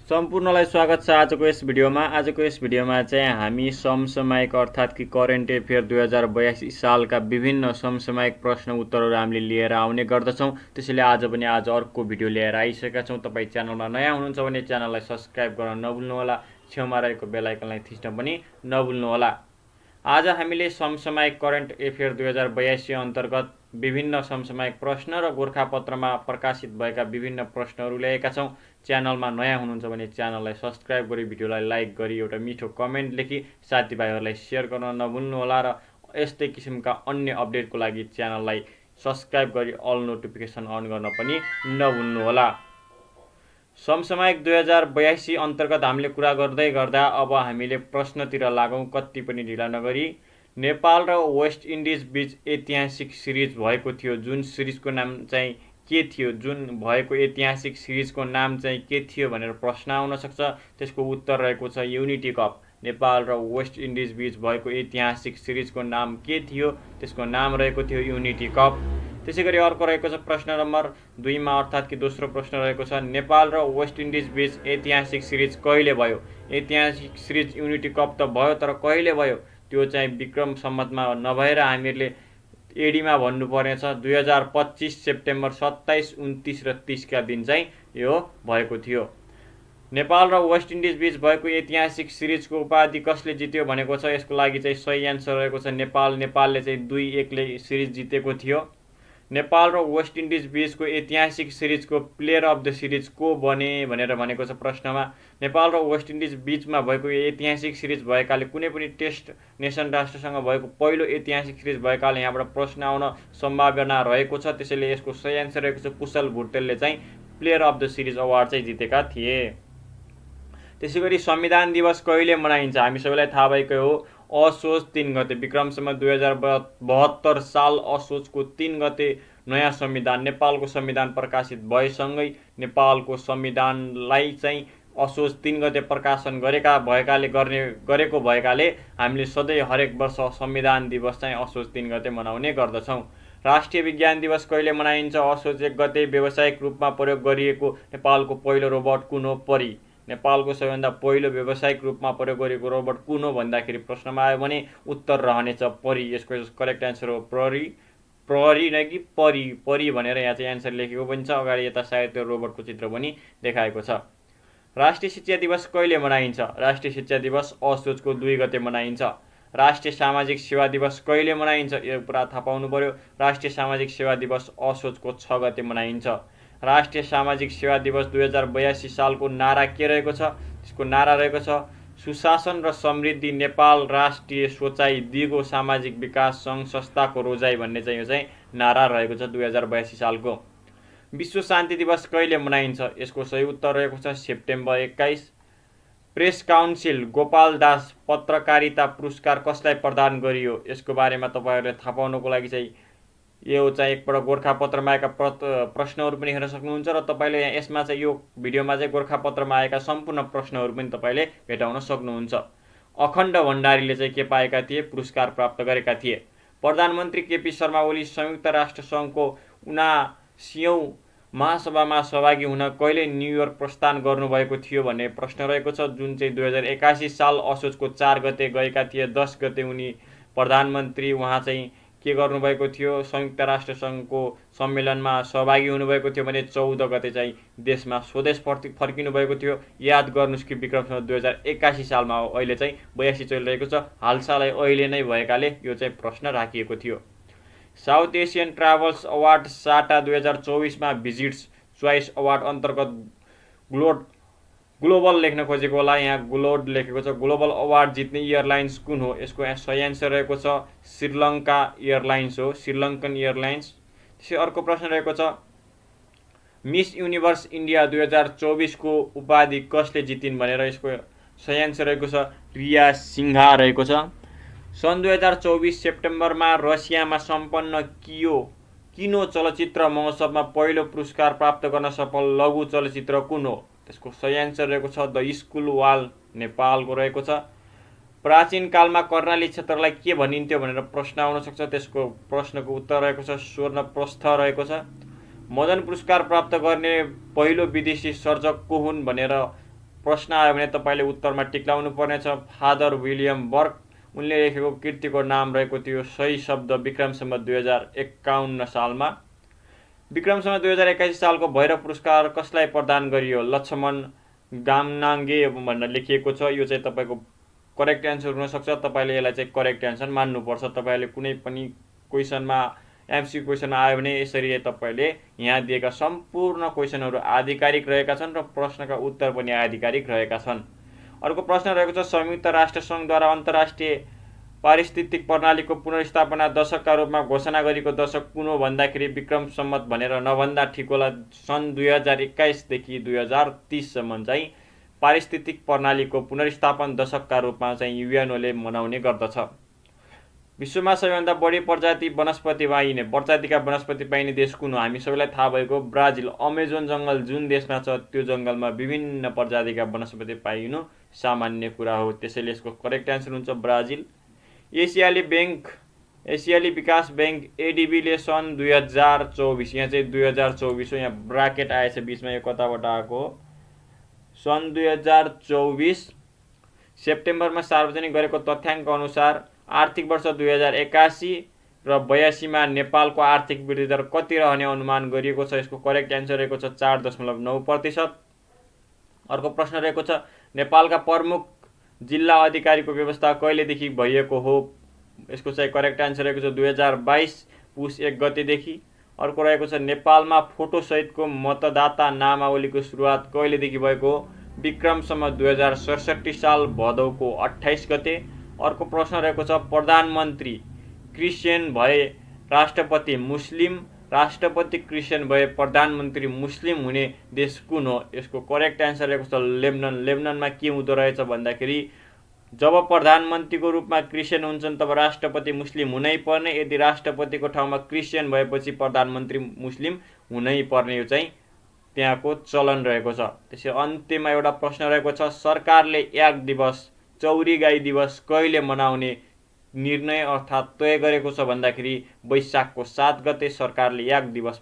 सम्पूर्णलाई स्वागत छ आजको यस भिडियोमा चाहिँ हामी समसामयिक अर्थात् कि करेन्ट एफेयर 2082 सालका विभिन्न समसामयिक प्रश्न उत्तरहरू हामीले लिएर आउने गर्दछौँ। त्यसैले आज अर्को भिडियो लिएर आइसकेका छौँ। तपाईँ च्यानलमा नयाँ हुनुहुन्छ भने च्यानललाई सब्स्क्राइब गर्न नभुल्नुहोला, छेउमा रहेको बेल आइकनलाई थिच्न पनि नभुल्नुहोला। आज हामीले समसामयिक करेन्ट एफेयर 2082 अन्तर्गत विभिन्न समसामयिक प्रश्न र गोरखापत्रमा प्रकाशित भएका विभिन्न प्रश्नहरू ल्याएका छौँ। च्यानलमा नयाँ हुनुहुन्छ भने च्यानललाई सब्स्क्राइब गरी भिडियोलाई लाइक गरी एउटा मिठो कमेन्ट लेखी साथीभाइहरूलाई सेयर गर्न नभुल्नुहोला र यस्तै किसिमका अन्य अपडेटको लागि च्यानललाई सब्स्क्राइब गरी अल नोटिफिकेसन अन गर्न पनि नभुल्नुहोला। समसामयिक 2082 अन्तर्गत हामीले कुरा गर्दै गर्दा अब हामीले प्रश्नतिर लागौँ। कति पनि ढिला नगरी नेपाल र वेस्ट इन्डिज बीच ऐतिहासिक सिरिज भएको थियो, जुन सिरिजको नाम चाहिँ के थियो, जुन भएको ऐतिहासिक सिरिजको नाम चाहिँ के थियो भनेर प्रश्न आउन सक्छ। त्यसको उत्तर रहेको छ युनिटी कप। नेपाल र वेस्ट इन्डिज बीच भएको ऐतिहासिक सिरिजको नाम के थियो? त्यसको नाम रहेको थियो युनिटी कप। त्यसैगरी अर्को रहेको छ प्रश्न नम्बर 2 मा, अर्थात् कि दोस्रो प्रश्न रहेको छ नेपाल र वेस्ट इन्डिज बीच ऐतिहासिक सिरिज कहिले भयो? ऐतिहासिक सिरिज युनिटी कप त भयो, तर कहिले भयो त्यो चाहिँ विक्रम सम्वतमा नभएर हामीहरूले एडीमा भन्नुपर्नेछ। 2025 सेप्टेम्बर 27, 29 र 30 का दिन चाहिँ यो भएको थियो। नेपाल र वेस्ट इन्डिज बीच भएको ऐतिहासिक सिरिजको उपाधि कसले जित्यो भनेको छ। यसको लागि चाहिँ सही एन्सर रहेको छ नेपाल। नेपालले चाहिँ 2-1 ले सिरिज जितेको थियो। नेपाल र वेस्ट इन्डिज बीचको ऐतिहासिक सिरिजको प्लेयर अफ द सिरिज को बने भनेर भनेको छ प्रश्नमा। नेपाल र वेस्ट इन्डिज बीचमा भएको ऐतिहासिक सिरिज भएकाले, कुनै पनि टेस्ट नेसन राष्ट्रसँग भएको पहिलो ऐतिहासिक सिरिज भएकाले यहाँबाट प्रश्न आउन सम्भावना रहेको छ। त्यसैले यसको सही एन्सर रहेको छ कुशल भुटेलले चाहिँ player of the series award चाहिँ जितेका थिए। त्यसैगरी संविधान दिवस कहिले मनाइन्छ? हामी सबैलाई थाहा भएकै हो, असोज 3 गते। विक्रम सम्वत 2072 साल असोजको 3 गते नयाँ संविधान, नेपालको संविधान प्रकाशित भएसँगै नेपालको संविधानलाई चाहिँ असोज 3 गते प्रकाशन गरेको भएकाले हामीले सधैँ हरेक वर्ष संविधान दिवस चाहिँ असोज 3 गते मनाउने गर्दछौँ। राष्ट्रिय विज्ञान दिवस कहिले मनाइन्छ? असोज 1 गते। व्यावसायिक रूपमा प्रयोग गरिएको नेपालको पहिलो रोबोट कुन हो? परी। नेपालको सबैभन्दा पहिलो व्यावसायिक रूपमा प्रयोग गरेको रोबोट कुन हो भन्दाखेरि प्रश्नमा आयो भने उत्तर रहनेछ परी। यसको करेक्ट एन्सर हो प्रहरी नै कि परी भनेर यहाँ चाहिँ एन्सर लेखेको पनि छ। अगाडि यता सायद त्यो रोबोटको चित्र पनि देखाएको छ। राष्ट्रिय शिक्षा दिवस कहिले मनाइन्छ? राष्ट्रिय शिक्षा दिवस असोजको 2 गते मनाइन्छ। राष्ट्रिय सामाजिक सेवा दिवस कहिले मनाइन्छ? यो कुरा थाहा पाउनु पर्यो। राष्ट्रिय सामाजिक सेवा दिवस असोजको 6 गते मनाइन्छ। राष्ट्रिय सामाजिक सेवा दिवस 2082 सालको नारा के रहेको छ? त्यसको नारा रहेको छ सुशासन र समृद्धि नेपाल राष्ट्रिय सोचाइ दिगो सामाजिक विकास सङ्घ संस्थाको रोजाइ भन्ने चाहिँ यो चाहिँ नारा रहेको छ 2082 सालको। विश्व शान्ति दिवस कहिले मनाइन्छ? यसको सही उत्तर रहेको छ September 21। Press council Gopal Das पत्रकारिता पुरस्कार कसलाई प्रदान गरियो? यसको बारेमा तपाईहरुले थाहा पाउनको लागि चाहिँ यो चाहिँ एकपल्ट गोरखापत्रमा आएका प्रश्नहरू पनि हेर्न सक्नुहुन्छ र तपाईले यसमा चाहिँ यो भिडियोमा चाहिँ गोरखापत्रमा आएका सम्पूर्ण प्रश्नहरू पनि तपाईले भेटाउन सक्नुहुन्छ। अखण्ड भण्डारीले चाहिँ के पाएका थिए? पुरस्कार प्राप्त गरेका थिए। प्रधानमन्त्री केपी शर्मा ओली संयुक्त राष्ट्र सङ्घको 79औं महासभामा सहभागी हुन कहिले न्युयोर्क प्रस्थान गर्नुभएको थियो भन्ने प्रश्न रहेको छ, जुन चाहिँ 2081 साल असोजको 4 गते गएका थिए। 10 गते उनी प्रधानमन्त्री उहाँ चाहिँ के गर्नुभएको थियो? संयुक्त राष्ट्र सङ्घको सम्मेलनमा सहभागी हुनुभएको थियो भने 14 गते चाहिँ देशमा स्वदेश फर्किनु भएको थियो। याद गर्नुस् कि विक्रम सम्वत 2081 सालमा हो, अहिले चाहिँ 82 चलिरहेको छ। हालसालै अहिले नै भएकाले यो चाहिँ प्रश्न राखिएको थियो। साउथ एसियन ट्राभल्स अवार्ड साटा 2024 मा भिजिट्स चोइस अवार्ड अन्तर्गत ग्लोबल लेख्न खोजेको होला, यहाँ ग्लोड लेखेको छ। ग्लोबल अवार्ड जित्ने एयरलाइन्स कुन हो? यसको सही एन्सर रहेको छ श्रीलङ्का एयरलाइन्स हो, श्रीलङ्कन एयरलाइन्स। त्यसै अर्को प्रश्न रहेको छ मिस युनिभर्स इन्डिया 2024 को उपाधि कसले जितिन् भनेर। यसको सही एन्सर रहेको छ रिया सिंघा रहेको छ। सन् 2024 सेप्टेम्बरमा रसियामा सम्पन्न किनो चलचित्र महोत्सवमा पहिलो पुरस्कार प्राप्त गर्न सफल लघु चलचित्र कुन हो? त्यसको सही एन्सर रहेको छ द स्कुल वाल, नेपालको रहेको छ। प्राचीन कालमा कर्णाली क्षेत्रलाई के भनिन्थ्यो भनेर प्रश्न आउन सक्छ। त्यसको प्रश्नको उत्तर रहेको छ स्वर्णप्रस्थ रहेको छ। मदन पुरस्कार प्राप्त गर्ने पहिलो विदेशी सर्जक को हुन् भनेर प्रश्न आयो भने तपाईँले उत्तरमा टिक लाउनु पर्नेछ। फादर विलियम बर्क उनले लेखेको कृतिको नाम रहेको थियो सही शब्द विक्रम सम्वत 2051 सालमा। विक्रम सम्वत 2081 सालको भैरव पुरस्कार कसलाई प्रदान गरियो? लक्ष्मण गामनाङ्गे भनेर लेखिएको छ। यो चाहिँ तपाईँको करेक्ट एन्सर हुनसक्छ। तपाईँले यसलाई चाहिँ करेक्ट एन्सर मान्नुपर्छ। तपाईँले कुनै पनि क्वेसनमा एमसीक्यू क्वेसनमा आयो भने यसरी तपाईँले यहाँ दिएका सम्पूर्ण क्वेसनहरू आधिकारिक रहेका छन् र प्रश्नका उत्तर पनि आधिकारिक रहेका छन्। अर्को प्रश्न रहेको छ संयुक्त राष्ट्र सङ्घद्वारा अन्तर्राष्ट्रिय पारिस्थितिक प्रणालीको पुनर्स्थापना दशकका रूपमा घोषणा गरेको दशक कुन हो भन्दाखेरि विक्रम सम्वत भनेर नभन्दा ठिक होला। सन् 2021 देखि 2030 सम्म चाहिँ पारिस्थितिक प्रणालीको पुनर्स्थापन दशकका रूपमा चाहिँ युएनओले मनाउने गर्दछ। विश्वमा सबैभन्दा बढी प्रजातिका वनस्पति पाइने देश कुन हो? हामी सबैलाई थाहा भएको ब्राजिल। अमेजोन जङ्गल जुन देशमा छ त्यो जङ्गलमा विभिन्न प्रजातिका वनस्पति पाइनु सामान्य कुरा हो। त्यसैले यसको करेक्ट एन्सर हुन्छ ब्राजिल। एसियाली विकास ब्याङ्क एडिबीले सन् 2024, यहाँ चाहिँ 2024 हो, यहाँ ब्राकेट आएछ बिचमा, यो कताबाट आएको हो? सन् 2024 सेप्टेम्बरमा सार्वजनिक गरेको तथ्याङ्क अनुसार आर्थिक वर्ष 2081 र 82मा नेपालको आर्थिक वृद्धि दर कति रहने अनुमान गरिएको छ? यसको करेक्ट एन्सर रहेको छ 4.9%। अर्को प्रश्न रहेको छ नेपालका प्रमुख जिल्ला अधिकारीको व्यवस्था कहिलेदेखि भएको हो? यसको चाहिँ करेक्ट एन्सर रहेको छ 2022 पुस 1 गतेदेखि। अर्को रहेको छ नेपालमा फोटोसहितको मतदाता नामावलीको सुरुवात कहिलेदेखि भएको हो? विक्रम सम्वत 2067 साल भदौको 28 गते। अर्को प्रश्न रहेको छ प्रधानमन्त्री क्रिस्चियन भए राष्ट्रपति मुस्लिम, राष्ट्रपति क्रिस्चियन भए प्रधानमन्त्री मुस्लिम हुने देश कुन हो? यसको करेक्ट एन्सर रहेको छ लेबनन। लेबननमा के हुँदो रहेछ भन्दाखेरि जब प्रधानमन्त्रीको रूपमा क्रिस्चियन हुन्छन् तब राष्ट्रपति मुस्लिम हुनै पर्ने, यदि राष्ट्रपतिको ठाउँमा क्रिस्चियन भएपछि प्रधानमन्त्री मुस्लिम हुनै पर्ने, यो चाहिँ त्यहाँको चलन रहेको छ। त्यसै अन्त्यमा एउटा प्रश्न रहेको छ सरकारले याक दिवस चौरी गाई दिवस कहिले मनाउने निर्णय अर्थात् तय गरेको छ भन्दाखेरि वैशाखको 7 गते सरकारले याक दिवस